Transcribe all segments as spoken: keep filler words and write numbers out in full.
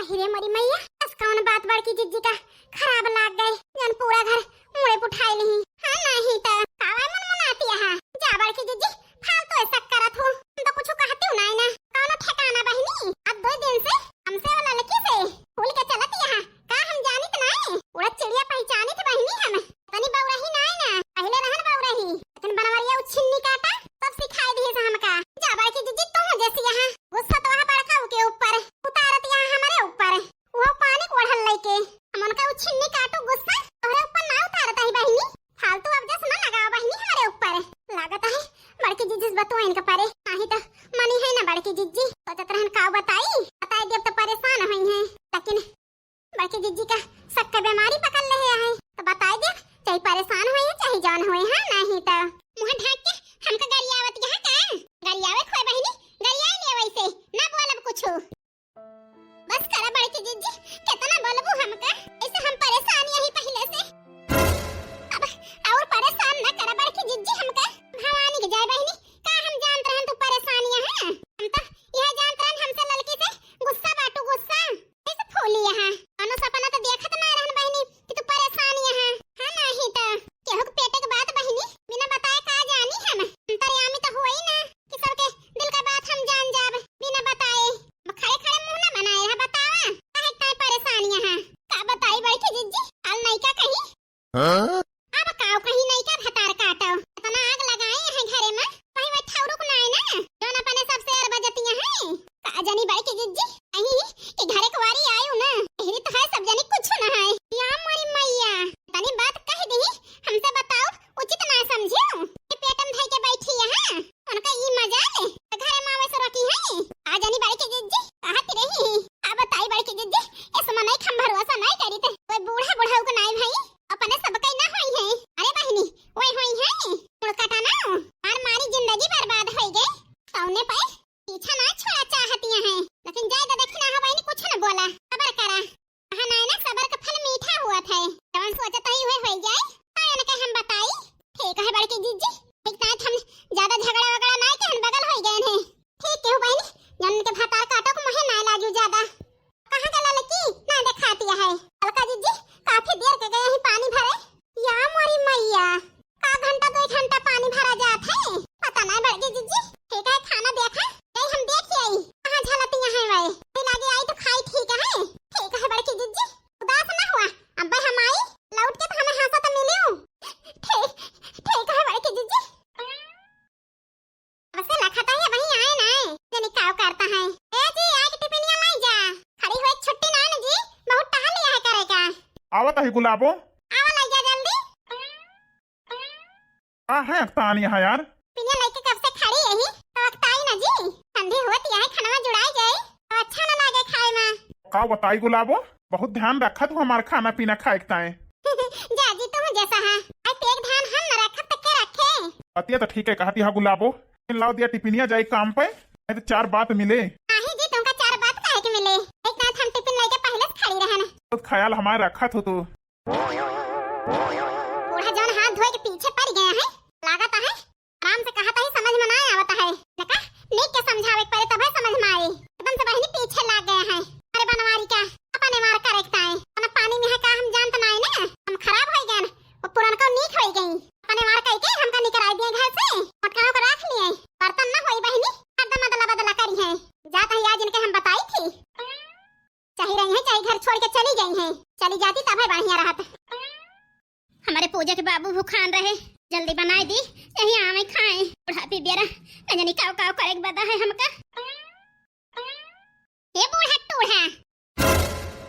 अरे मोरी मैया, बस कौन बात बड़की जिज्जी का खराब लाग गए, जन पूरा घर मुड़े पुठाई लिही। हाँ, नहीं तो कावा मन मनाती है। जा बड़की जिज्जी, फालतू ऐसा करत हो, हम तो कुछ कहती हूँ नहीं ना। कौनो ठिकाना बहिनी, अब दो दिन से हमसे वाला लड़की से भूल के चलत यहाँ। का हम जानित नहीं, उड़द चिड़िया पहचानित बहिनी हम। तनी बउरही नाई ना, पहिले रहन बउरही, लेकिन बनवरिया उ छिन्नी काटा सब सिखाई दिहिस हमका। जा बड़की जिज्जी, तू जैसी यहाँ गुस्सा तो वहाँ बड़का के ऊपर उतारत यहाँ हमरे ऊपर, वो पानी कोढ़ल लेके। हम उनका उ छिन्नी काटू गुस्सा तोहरे ऊपर ना उतारत ही बहिनी, फालतू अब जस ना लगाओ बहिनी हमरे ऊपर। लागत है बड़की जिज्जी से बतुआ इनका परे, नाही तो मनी है ना बड़की जिज्जी। सोचत रहन का बताई, बताई देब तो परेशान होई है, लेकिन बड़की जिज्जी का शक के बीमारी पकड़ ले है, तो बताई दे, चाहे परेशान होए, चाहे जौन होए, हाँ, नहीं तो मुँह ढाक के हमका गरियावत यहाँ का? गरियावे खोए बहिनी, गरियाई ले वैसे, ना बोलब कुछ। बस करा बड़की जिज्जी, कितना बोलबू हमका, ऐसे हम परेशान यही पहले से। अब और परेशान ना करा बड़की जिज्जी हमका। भवानी के जाए बहिनी, का हम जानत रहन तू परेशान यहाँ? हम तो यह जानत रहन हमसे लड़की से गुस्सा बाटू गुस्सा। कैसे फूली यहाँ? कौनो सपना तो देखत ना रहन बहिनी कि तू परेशान यहाँ। हाँ, नहीं तो केहू के पेटे के बात बहिनी बिना बताए का जानी हम? अंतर्यामी तो हुई ना कि सबके दिल का बात हम जान जाब बिना बताए। अब खड़े खड़े मुंह ना बनाए रहा, बतावा काहे इतना परेशान यहाँ? का बताई बड़की जिज्जी, हाल नहीं का कही? हाँ? अब काव कहीं नहीं का भतार काटो, इतना आग लगाए हैं घरे में, कहीं वह ठौरू को ना आए ना, जौन अपने सबसे अर बजतियां हैं। का जानी बड़की जिज्जी, कहीं कि घरे कुवारी आयु ना, एहरी तो है सब जनी कुछ ना है। या मोरी मैया, तनी बात कह दी, हमसे बताओ, उचित ना समझियो। ये पेटम धई के बैठी यहाँ, उनका ई मजाल, घरे में आवे से रोकी है। आ जानी बड़की जिज्जी, कहत रही। आ बताई बड़की जिज्जी, इस मनई हम भरोसा नहीं करी थे। कोई बूढ़ा बुढ़ऊ को नहीं भाई, अपने सब कई ना होई है। अरे बहिनी, वही होई है। मुड़कटा ना, मार मारी जिंदगी बर्बाद होई गई। कौने पे पीछा ना छोड़ा चाहतियां हैं, लेकिन जाए तो देखी ना हो बहिनी, कुछ ना बोला, सबर करा। कहा नाय ना, सबर का फल मीठा हुआ था। जवन सोचत ही उहे होई जाए। आय उनके हम बताई। ठीक है बड़की जिज्जी, ठीक ना हम ज्यादा झगड़ा वगड़ा ना के हम बगल होई गए हैं। ठीक केहू बहिनी, जन के भतार काटो को मुहे ना लागियो ज्यादा। कहाँ का लड़की ना देखाती है। अलका जिज्जी, काफी देर के गए ही पानी भरे। या मोरी मैया, का घंटा दो घंटा पानी भरा जात है, पता नहीं बड़की जिज्जी। ठीक है, खाना देखा, यही हम देख आई, कहाँ झलतियां हैं वै। ये लागे आई तो खाई, ठीक है, ठीक है बड़की जिज्जी, उदास ना हुआ, अब हम आई, लौट के तो हमें हंसा तो मिलियो। ठीक, ठीक है बड़की जिज्जी। अब से लखत है, वहीं आए ना, जनी काव करता है। ए जी, आके टिफिनिया लाई जा, खड़ी हुए छुट्टी ना ना जी, बहुत टहल लिया है करे का। आवत है गुलाबो। आवा लाई जा जल्दी। का है अक्तान यहाँ यार? पिनिया लेके कब से खड़ी यही, तो अक्ताई ना जी, ठंडी होत यह है, खनवा जुड़ाई जाए, तो अच्छा ना लागे खाए में। का बताई गुलाबो, बहुत ध्यान रखत हो हमार खाना पीना खाए के ताए। जा जी, तुम जैसा है, आई पेट ध्यान हम न रखब तो के रखे? बतिया तो ठीक है कहती है गुलाबो, लाओ दिया टिफिनिया जाई काम पे, नहीं तो चार बात मिले। नाही जी, तुमका चार बात काहे के मिले? एक नाथ हम टिफिन लेके पहले से खड़ी रहन। बहुत ख्याल हमार रखत हो तू। बूढ़ा जौन हाथ धोए के पीछे पड़ गया है, लागत है आराम से कहत ही समझ में ना आवत है। नका नीक के समझावे के पड़े तबे समझ में आए। एकदम से बहिनी पीछे लाग गया है। अरे बनवारी का अपने मार करे के ताए। अपना पानी में है का हम जानत ना है ना। हम खराब हो गए ना। वो पुरनका नीक हो गई। अपने मार कह के हमका निकराई दिए घर से। मोटकनों को रख लिए। बर्तन ना होई बहिनी। हरदम अदला बदला करी है। जात ही आज इनके हम बताई थी। चाहे रही है, चाहे घर छोड़ के चली गई है। चली जाती तबे बढ़िया रहत। हमारे पूजा के बाबू भूखान रहे, जल्दी बनाए दी, यही आवे खाए। बुढ़ापी बेरा न जानी काव काव करे के बदा है हमका। ए बूढ़ा टूढ़ा।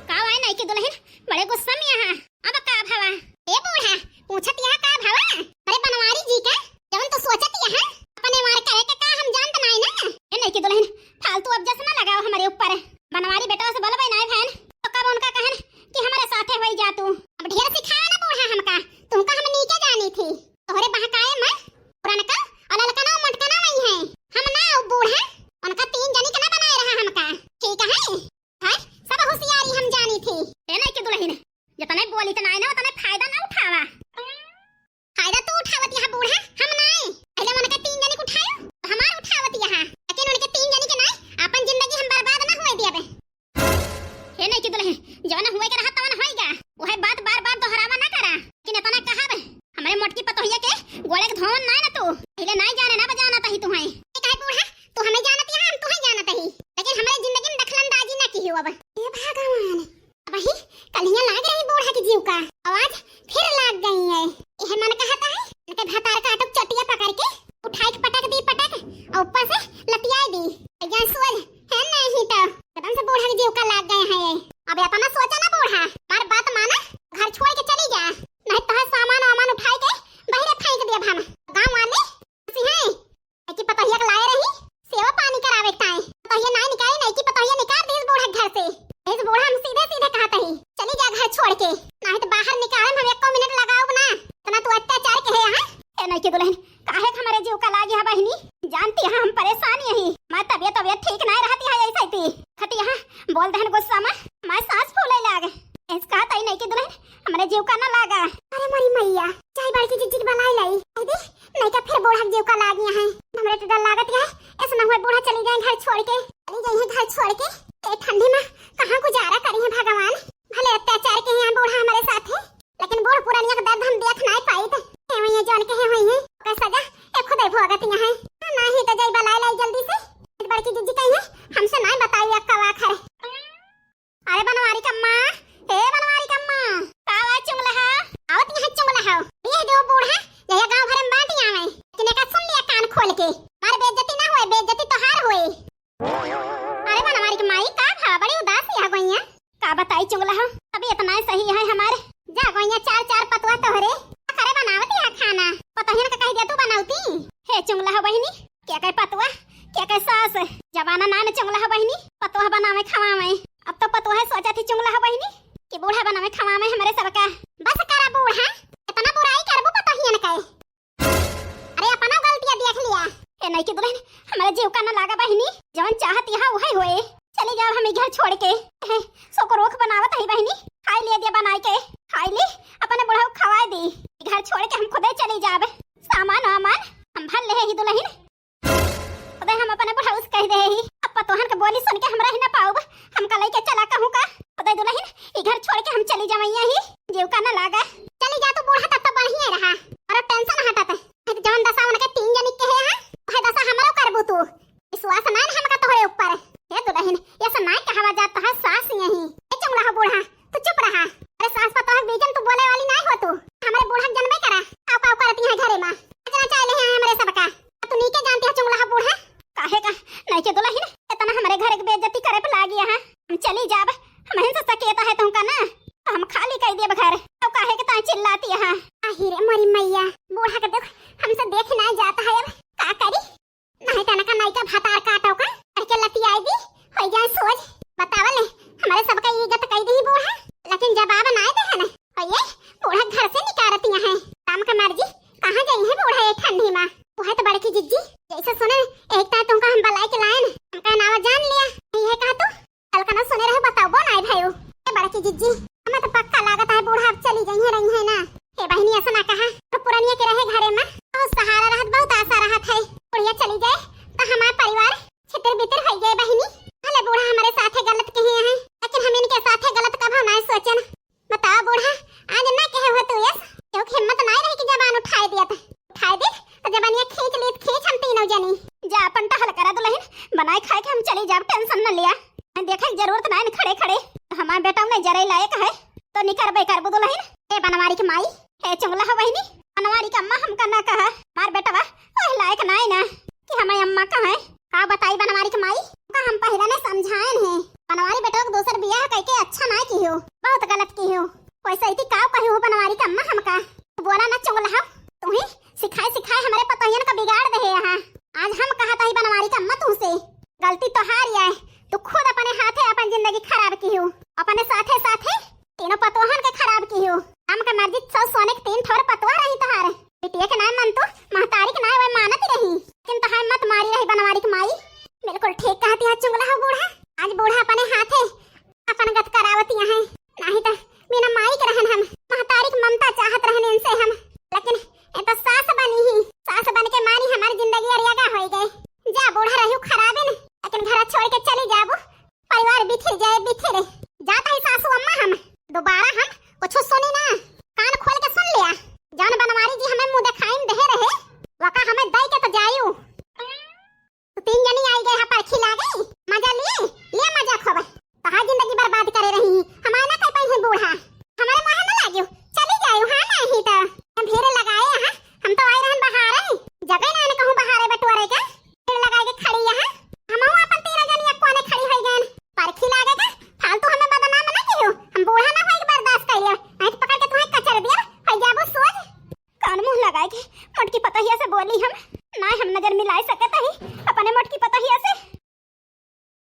का आए नहीं के दुल्हन, बड़े गुस्सा में यहाँ। अब का भवा? ए बूढ़ा, पूछत यहाँ का भवा? अरे बनवारी जी का, जवन तो सोचत यहाँ, अपने मार करे के का हम जानत नहीं ना। ए नहीं के दुल्हन, फालतू अब जस ना लगाओ हमारे ऊपर। बनवारी बेटवा से बोलबे नहीं भैन, तो कब उनका कहन कि हमारे साथे होई जा तू। अब ढेर सिखाया ना बूढ़ा हमका, तुमका हम नीके जानी थी। तोहरे बहकाए में पुरनका और ललकना मोटकना वही है। हम ना उ बूढ़ा, उनका तीन जनी के ना बनाए रहा हमका। ठीक है? हैं? सब होशियारी हम जानी थी। ए नहीं के दुल्हन, जितने बोली इतना है ना, उतने फायदा ना उठावा। फायदा तू उठावत यहाँ बूढ़ा, हम नाई। पहले उनके तीन जनी के उठायो, हमार उठावत यहाँ। लेकिन उनके तीन जनी के नाई, अपन जिंदगी हम बर्बाद ना हुए दियाबे। हे ए नइकी दुलहिन, जवन होए के रहा तवन होइगा। उहे बात बार बार दोहरावा ना करा। लेकिन एतना कहब, हमरे मोटकी पतोहिया के गोड़े के धोवन नाय ना तू। पहिले नाय जाने ना बजाना तही तुहैं। ए काहे बूढ़ा, तू हमें जानत हया, हम तुहैं जानत ही। लेकिन हमरे जिंदगी में दखलंदाजी ना किहू अब। ए भगवान, अबही कलिया लाग रही बूढ़ा के जीव का, आवाज फिर लाग गई है। यह मन कहता है, इनके भतार काटो चटिया पकड़ के, उठाई के पटक दी पटक, और ऊपर से लतियाई दी। या सोच है नहीं तो, एकदम से बूढ़ा के जीव का लाग गए हैं ये। अब एतना सोचा ना बूढ़ा, हमार बात माना, घर छोड़ के चली जा, नहीं तो है सामान वामान उठाई के बहरे फेंक देब हम। गाँव वाले हंसी हैं, कि पतोहिया के लाए रही सेवा पानी करावे के ताई। पतोहिया नाई निकाली, नइकी पतोहिया निकाल दीस बूढ़ा के घर से। इस बूढ़ा हम सीधे सीधे कहत ही, चली जा घर छोड़ के, नहीं तो बाहर निकाले में हम एको मिनट लगाउब ना। इतना तू अत्याचार के है यहाँ। ए नइकी दुलहिन, काहे के हमरे जीव का लागी है बहिनी? जानती है हम परेशान यही, मैं तबियत तबियत ठीक नहीं रहती है ऐसे थी। खती यहाँ बोल दहन गुस्सा में, मैं सांस फूले लाग। इसका तई नइकी दुलहिन, हमरे जीव का ना लागा। अरे मोरी मैया, चाहे बड़की जिज्जी के बलाई लाई। अरे नइका फिर बूढ़ा के जीव का लागी है। हमरे तो डर लागत है, ऐसा ना हुआ बूढ़ा चली जाए घर छोड़ के। चली जाए घर छोड़ के, ए ठंडी में कहाँ गुजारा करी है भगवान। भले अत्याचार के हैं बूढ़ा हमारे साथ है, लेकिन बूढ़ पुरानिया का दर्द हम देख नहीं पाई थे। ए हुई है जान के है हुई है, का सजा ए खुदे भोगत यहाँ है। नहीं तो जाई बलाई लाई जल्दी से। बड़की जिज्जी कही है, हमसे नहीं बताई अक्का वाखर। अरे बनवारी कम्मा, ए बनवारी कम्मा, का हुआ चुंगला है? आवत यहाँ चुंगला है। ये दो बूढ़ा, यह गांव भर में बांटी आवे। लेकिन एका सुन लिया कान खोल के, मारे बेइज्जती ना होए, बेइज्जती तोहार होए। अरे बनवारी के माई, का भा बड़ी उदास या गोइया? का बताई चुंगला हो, तबीयत ना सही है हमारे। जा गोइया, चार चार पतवा तोहरे, करे बनावती है खाना। पतोहियन का कह दिया तू बनावती। हे चुंगला हो बहिनी, क्या कहे पतवा, क्या कहे सास, जमाना ना न चुंगला हो बहिनी, पतवा बनावे खवावे। अब तो पतवा है सोचा थी चुंगला हो बहिनी कि बूढ़ा बनावे खवावे हमारे सबका। बस करा बूढ़ा, इतना बुराई करबू पतोहियन के। अरे अपना गलतियाँ देख लिया। ए नइकी दुलहिन, हमारे जीव का न लागा बहिनी, जवन चाहत यहाँ वही होए। चली जाओ हम ई घर छोड़ के। ए, सो को रोक बनावत है बहिनी, खाई ले दिया बनाई के, खाई ले, अपने बुढ़ऊ खवाए दी। ई घर छोड़ के हम खुदे चली जाब। सामान वामान हम भर ले ही दुलहिन। खुदे हम अपने बुढ़ऊ से कह दे ही, अब पतोहन के बोली सुन के हम रह न पाउब। हमका लइके चला कहूँ का? खुदे दुलहिन, ई घर छोड़ के हम चली जावैया ही, जीव का न लागा। चली जा तू बूढ़ा, तब तो बढ़िया रहा, और टेंशन हटत। जवन दशा उनके तीन जनी के है, वह दशा हमरो करबू तू। विश्वास नाय न हमका तोहरे ऊपर। हे दुलहिन, ये सब नाय कहवा जात तोहर सास यही। ए चुंगला हो बूढ़ा, तू चुप रहा। अरे सास पतोह के बीच में तू बोले वाली नाय हो तू। हमरे बूढ़ा के जनबे करा। काव काव करती है घरे में। अजना चाहे ले आए हमरे सबका। तू नीके जानती है चुंगला हो बूढ़ा। काहे का? नइकी दुलहिन, इतना हमरे घर के बेइज्जती करे पे लागी है। हम चली जाब, हमहिन से सकेता है तुमका ना। तो हम खाली कर देब घर। तो काहे के ताई चिल्लाती है? आही रे मोरी मैया, बूढ़ा के देख, हमसे देख ना जाता है, अब का करी? नहीं तना का नइका भतार काटो का, करके लतियाई दी, होई जाए सोच। बतावा ले, हमरे सबका इज्जत कई दी बूढ़ा, लेकिन जवाब ना दे है ना। और ये बूढ़ा घर से निकारती है, राम का मर्जी, कहाँ जाई है बूढ़ा ये ठंडी में? वो है तो बड़की जिज्जी, जैसे सुने एक तार तुमका हम बलाई के लाए ना, हमका नावा जान लिया, नहीं है कहा तू? कल का ना सुने रहे, बताओ, बोल आए भयो। ए बड़की जिज्जी, हमें तो पक्का लागत है बूढ़ा अब चली जाई है, रही है ना। ए बहिनी, ऐसा ना कहा, तो पुरनिया के रहे घरे में बहुत सहारा रहत, बहुत आशा रहत है। बुढ़िया चली जाए तो हमार परिवार छितिर बितिर हो जाए बहिनी। भले बूढ़ा हमारे साथे गलत कहे हैं, लेकिन हम इनके साथे गलत कभो ना सोचन। बताओ बूढ़ा, आज ना कहे हो तू यस, क्योंकि हिम्मत ना रही कि जबान उठाए दिया था। उठाए दे, तो जबानिया खींच ली, खींच हम तीनों जनी। जा अपन टहल करा दुलहिन, बनाए खाए के हम चली जाब, टेंशन न लिया। देखे के जरूरत ना है खड़े खड़े, हमार बेटा नहीं जरे लायक है, तो निकरबे करबू दुलहिन। ए बनवारी के माई, ए चुंगला हो बहिनी, बनवारी के अम्मा हमका ना कहा, हमार बेटवा ओह लायक ना है ना कि हमार अम्मा कहे। का बताई बनवारी के माई, का हम पहले ने समझाएन है। बनवारी बेटवा के दूसर बियाह कइके अच्छा ना किहो, बहुत गलत किहो। वैसे इति का कही हो बनवारी के अम्मा हमका? तू बोला ना चुंगला हो, तू ही सिखाए सिखाए हमरे पतोहियन का बिगाड़ दे है यहाँ। आज हम कहत ही बनवारी के अम्मा तुमसे, गलती तोहार है, तू खुद अपने हाथे अपन जिंदगी खराब किहो, अपने साथे साथे तीनों पतोहन के खराब किहो। राम के मर्जी सौ सोने के तीन ठोर पतोह रही तोहार। बिटिया के नाय मन तू, महतारी के नाय वह मानत रही। लेकिन तोहार मत मारी रही बनवारी के माई। बिल्कुल ठीक कहती है चुंगला हो बूढ़ा। आज बूढ़ा अपने हाथे अपन गत करावती है। नहीं तो बिना माई के रहन हम, महतारी के ममता चाहत रहन इनसे हम। लेकिन ये तो सास बनी ही, सास बन के मानी हमारी जिंदगी अरियागा होई गए। जा बूढ़ा रही खराबिन, लेकिन घर छोड़ के चली जाबू। परिवार बिखर जाए, बिखरे। जात काहे कि मोटकी पतोहिया से बोली हम, ना हम नजर मिलाए सकत ही अपने मोटकी पतोहिया से।